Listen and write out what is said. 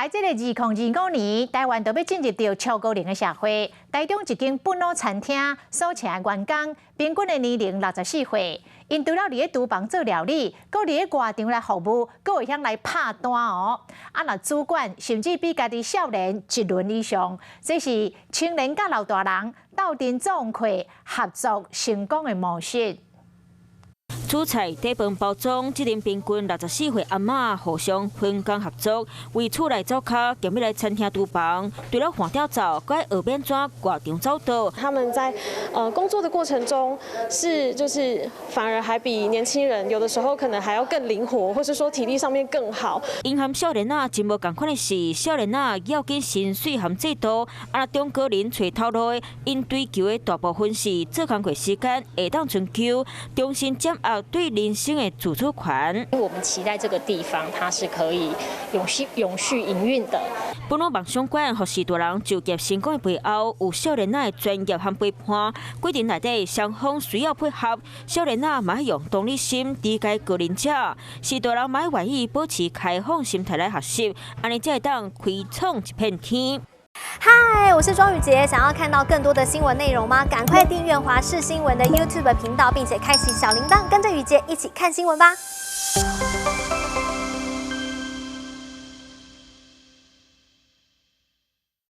來這个2025年，台灣就欲進入著超高齡的社會。台中一間本老餐廳所請的員工，平均的年齡64歲。𪜶除了佇咧廚房做料理，閣佇咧外場來服務，閣會曉來拍單哦。啊，若主管甚至比家己少年一輪以上，這是青年佮老大人鬥陣創客合作成功的模式。煮菜、底飯、包裝，這陣平均64歲阿嬤互相分工合作，為厝內灶跤，兼欲來餐廳廚房，除了換調灶，閣愛學欲按怎外場走道。他們在工作的過程中，是就是反而還比年輕人有的時候可能還要更靈活，或是說體力上面更好。𪜶和少年仔真無仝款的是，少年仔要緊薪水和制度，啊，中高齡揣頭路的，𪜶追求的大部分是做工課時間會當春秋，重新掌握對人生的自主權。我們期待這個地方，它是可以永續永續營運的。本老夢想館予序大人就業成功的背後，有少年仔的專業和陪伴。過程內底雙方需要配合，少年仔嘛愛用同理心理解高齡者，序大人嘛愛願意保持開放心態來學習，按呢才會當開創一片天。嗨，我是莊宇傑，想要看到更多的新聞內容嗎？趕快訂閱華視新聞的 YouTube 頻道，並且開啟小鈴鐺，跟着宇傑一起看新聞吧。